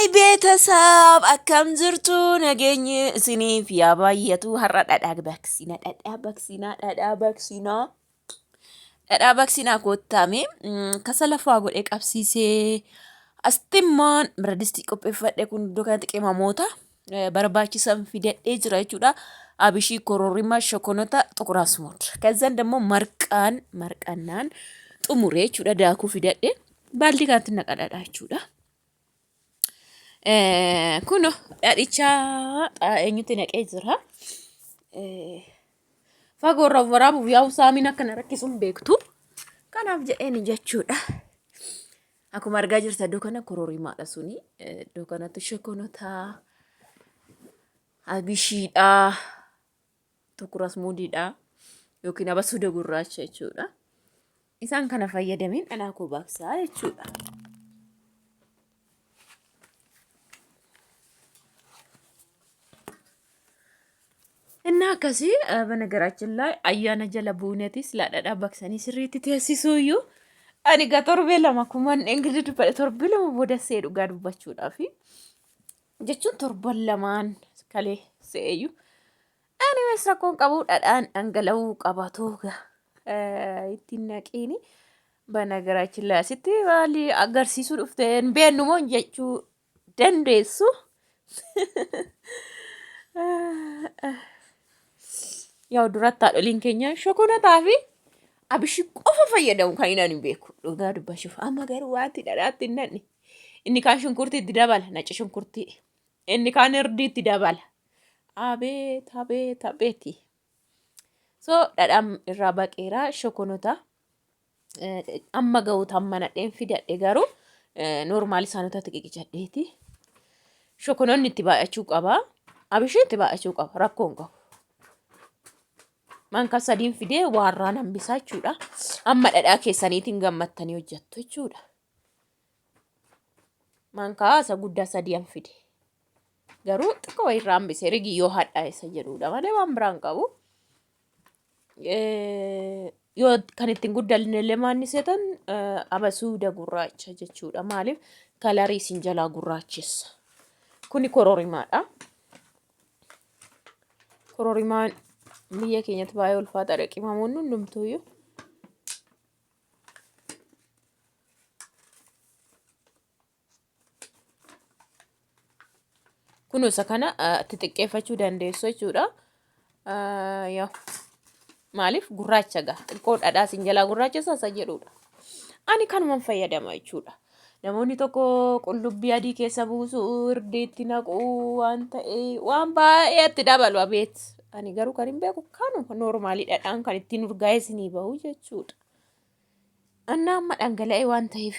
Haay beetasaab akkam jirtu nageenyi isiniif yaa baay'atu har'a dhadhaa baqsinaa dhadhaa baqsinaa dhadhaa baqsinaa dhadhaa baqsinaa koottaame kasala faa godhee qabsiisee astimmaan biradistii qopheeffadhe kun iddoo kanatti qimamoota barbaachisan fidadhee jira jechuudha. Abishii kororima shokonota xuqur asmuud. Kazan ደግሞ marqaan marqannaan xumure jechuudha daakuu fidadhe. Baaldii kanatti naqa dhadhaa jechuudha. Kun dhadhicha eenyutti naqee jira. Fagoo irraa waraabuuf yaa'u saamiin akka na rakkisu hin beektu. Kanaaf jedheen jechuudha. Akkuma argaa jirta iddoo kana kororimaadha suni. Iddoo kanatti shokonotaa, abishiidha, tukur asmuudiidha yookiin abasuuda gurraacha jechuudha. Isaan kana fayyadameen dhalaa koo baaksaa jechuudha. እና akkasii በነገራችን ላይ ayyaana jala buunetis laadhadhaa baqsanii sirriitti teessisuuyyuu ani gaa torbee lama kuman ingilizii dubbadhe torbee lama booda see dhugaa dubbachuudhaafi jechuun torban lamaan kalee se'eeyyu Anyways rakkoon qabu dhadhaan dhangala'uu qaba tooga ittiin naqiini በነገራችን ላይ asitti maali agarsiisuu dhufte hin beennu moo jechuu dandeessu. Yaa duratti haadholiin keenya shokonataa fi abishii qofa fayyadamu kan inni ani beeku dhugaa dubbachuuf amma garuu wanti dhadhaatti hin naqne inni kaan shunkurtii itti dabala naci shunkurtii inni kaan irdii itti dabala. Abeet abeet abeeti. So dhadhaan irraa baqeera shokonota amma ga'u tamma nadheen fidadhe garuu normaal isaanotatti qiqicadheeti. Shokononni itti baay'achuu qaba. Abisheen itti baay'achuu qaba. Rakkoo hin qabu. Manka sadiin fidee waarraan hambisaa jechuudha. Amma dhadhaa keessaniitiin gammattanii hojjettu jechuudha. Mankaa isa guddaa sadiyan fide. Garuu xiqqoo irraa hambise rigi yoo hadhaa isa jedhudha malee waan biraan qabu. Yoo kan ittiin guddanne illee maanni seetan abasuuda gurraacha jechuudha. Maaliif kalarii isin jalaa gurraachessa. Kuni kororimaadha. Kororimaan biyya keenyatti baay'ee ulfaataadha. Qimamoonni hundumtuuyyuu. Kun isa kana xixiqqeeffachuu dandeessu jechuudha. Yaa maaliif gurraacha gaa xiqqoo dhadhaa isin jalaa gurraacha isa jedhudha. Ani kanuman fayyadama jechuudha. Namoonni tokko qullubbii adii keessa buusu, irdii itti naqu waan ta'e waan baay'ee itti dabalu abeet. Ani garuu kan hin beeku kanuma noormaalii dhadhaan kan ittiin urgaa'ee isinii bahu jechuudha. Annaa amma dhangala'ee waan ta'eef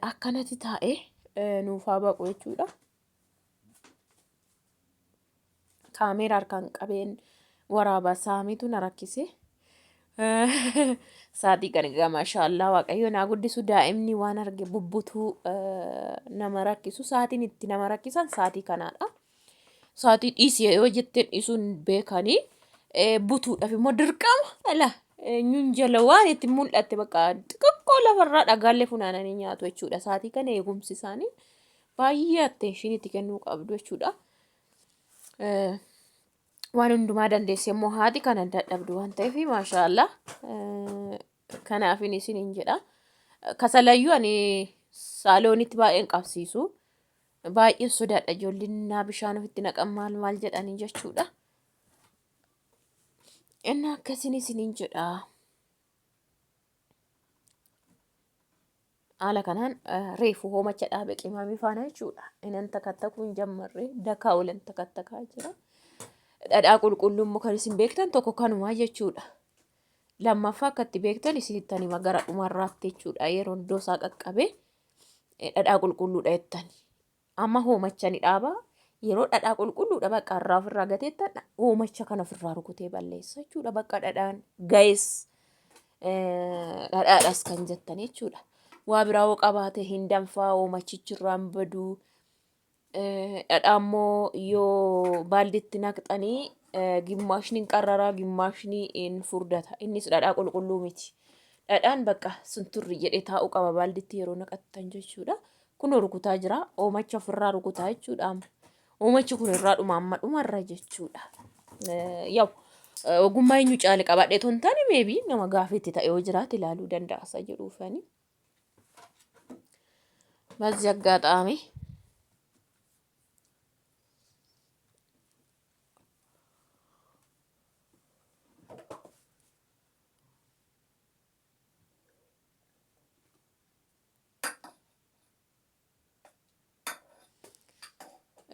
akkanatti taa'ee nuuf haa baqu jechuudha. Kaameera harkaan qabeen waraabaa saamitu na rakkise. Saatii kana egaa maashaallaa waaqayyo naa guddisu daa'imni waan arge bubbutuu nama rakkisu saatiin itti nama rakkisan saatii kanaadha. Saatii dhiisi yoo jetteen dhiisuun beekanii butuudhaaf immoo dirqama dhala eenyuun jala waan itti mul'atte bakka xixiqqoo lafarraa dhagaallee funaananii nyaatu jechuudha. Saatii kana eegumsi isaanii baay'ee attention itti kennuu qabdu jechuudha. Waan hundumaa dandeesse immoo haati kana dadhabdu waan ta'eef maashaallah kanaafin isiniin jedha. Kasalayyuu ani saaloonitti baay'een qabsiisu. Baay'een sodaadha ijoolleen naa bishaan ofitti naqan maal maal jedhanii jechuudha. Inni akkasiin isiniin jedha. Haala kanaan reefu hoomacha dhaabe qimamii faana jechuudha. Inan takattakuu hin jammarre dakaa olan takattakaa jira. Dhadhaa qulqulluu immoo kan isin beektan tokko kanumaa jechuudha. Lammaffaa akka itti beektan isinittan hima gara dhumarraatti jechuudha. Yeroo iddoo isaa qaqqabe dhadhaa qulqulluudha jettani. Amma hoomacha ni dhaaba. Yeroo dhadhaa qulqulluudha bakka irraa ofirraa gateettan hoomacha kana ofirraa rukutee balleessa jechuudha. Bakka dhadhaan ga'es dhadhaadhas kan jettan jechuudha. Waa biraa hoo qabaate hin danfaa hoomachichi irraa hin badu. Dhadhaa immoo yoo baalditti naqxanii gimmaashni hin qarraraa gimmaashni hin furdata. Innis dhadhaa qulqulluu miti. Dhadhaan bakka sunturri jedhee taa'uu qaba baalditti yeroo naqattan jechuudha. Kunoo rukutaa jira. Oomacha ofirraa rukutaa jechuudha amma. Oomachi kun irraa dhuma amma dhumarra jechuudha. Yaw ogummaa eenyu caale qabadhee otoo hin taane meebii nama gaafii itti ta'e yoo jiraate ilaaluu danda'a isa jedhuufani. Bazzi aggaxaami.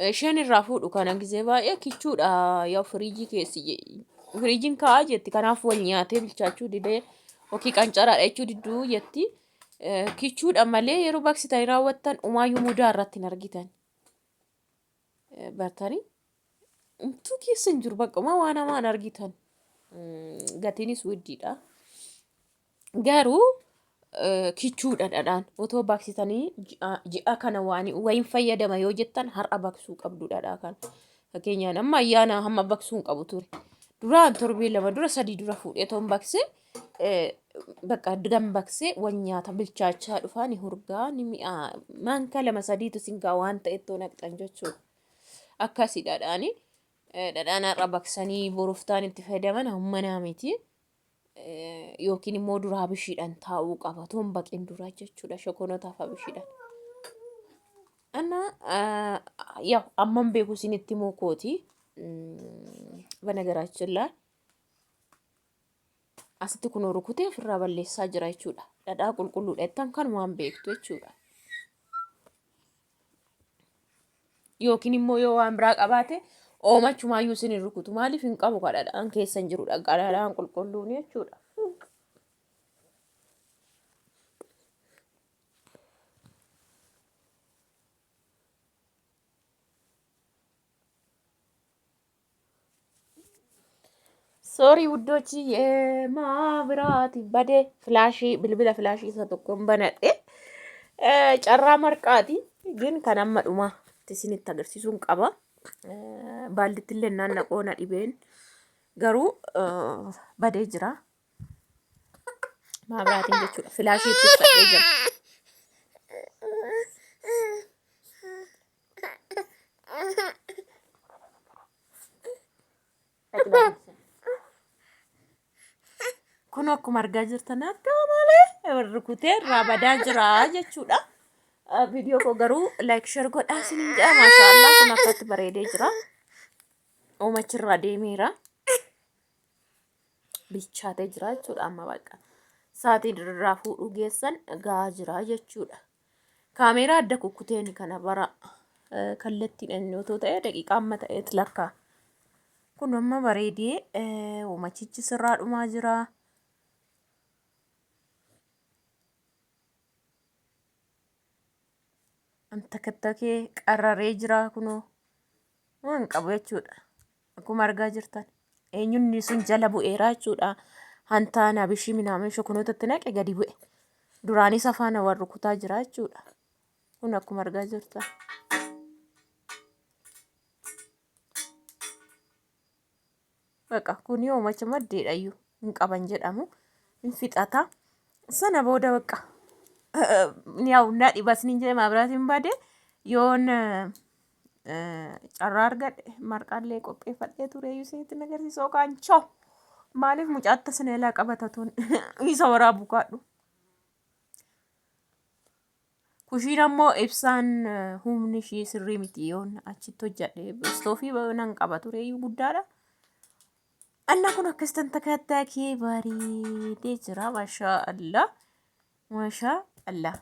Isheen irraa fuudhu kana gizee baay'ee kichuudha yaa firiijii keessi firiijiin kaa'aa jetti kanaaf wal nyaatee bilchaachuu didee yookiin qancaraadha jechuu didduu jetti. Kichuudha malee yeroo baqsitanii raawwattan umaayyuu mudaa irratti hin argitan. Bartanii umtuu keessa hin jiru bakka umaa waan hamaa hin argitan. Gatiinis widdiidha. Garuu kichuudha dhadhaan otoo baqsitanii ji'a kana waan wayin fayyadama yoo jettan har'a baqsuu qabdu dhadhaa kana. Fakkeenyaan amma ayyaana hamma baqsuu hin qabu ture. Duraan torbee lama dura sadii dura fuudhee toon baqsee bakka gan baqsee wal nyaata bilchaachaa dhufaa ni hurgaa ni mi'aa maankaa lama sadiitu sin gaa waan ta'e ittoo naqxan jechuudha. Akkasi dhadhaani dhadhaan har'a baqsanii boroftaan itti fayyadaman hammanaa miti. Yookiin immoo duraa abishiidhaan taa'uu qaba. Toon baqin dura jechuudha. Shokonotaaf abishiidhaan. Ana yaa amman beeku isinitti himuu kooti. Banagaraachillaa asitti kunoo rukutee ofirraa balleessaa jira jechuudha. Dhadhaa qulqulluudha jettan kanumaan beektu jechuudha. Yookiin immoo yoo waan biraa qabaate oomachumaayyuu isin hin rukutu. Maaliif hin qabu ka dhadhaan keessa hin jiru dhadhaan qulqulluun jechuudha. Soorii wuddochi maa biraati badee filaashii bilbila filaashii isa tokkoon banadhe carraa marqaati gin kan amma dhumaa isinitti agarsiisuun qaba. Baalditti illee naannaqoo na dhibeen garuu badee jira. Maa biraatiin jechuudha. Filaashii itti uffadhee jira. Kun akkuma argaa jirtan akka malee rukutee irraa badaa jira jechuudha. Viidiyoo koo garuu like share godhaa isiniin jedha. Maashaallah kun akkatti bareedee jira. Oomachirraa deemeera. Bilchaatee jira jechuudha amma bakka. Sa'aatiin irraa fuudhuu geessan gahaa jira jechuudha. Kaameeraa adda kukkuteen kana bara kallattiidhaan otoo ta'e daqiiqaa amma ta'eet lakkaa. Kun amma bareedee uumachichi sirraa dhumaa jira. Antakattakee qarraree jira kunoo waan qabu jechuudha. Akkuma argaa jirtan eenyunni sun jala bu'eera jechuudha. Hantaan abishii minaamin shokonootatti naqe gadi bu'e. Duraanis afaan wal rukutaa jira jechuudha. Kun akkuma argaa jirtan. Baqa kun hoomacha maddeedhayyuu hin qaban jedhamu hin fixata. Sana booda baqa yaa'u na dhibas ni jedhe maabiraatiin bade yoon carraa argadhe marqaallee qopheeffadhee ture iyyuu isinitti hin agarsiisu yookaan choo maaliif mucaatta sana ilaa qabata tun isa waraabu kaadhu. Kushiin ammoo ibsaan humni ishii sirrii miti yoon achitti hojjedhe istoofii nan qaba ture iyyuu guddaadha. Anna kun akkas tan takattaa kee bareedee jira mashaa Allah mashaa Allah.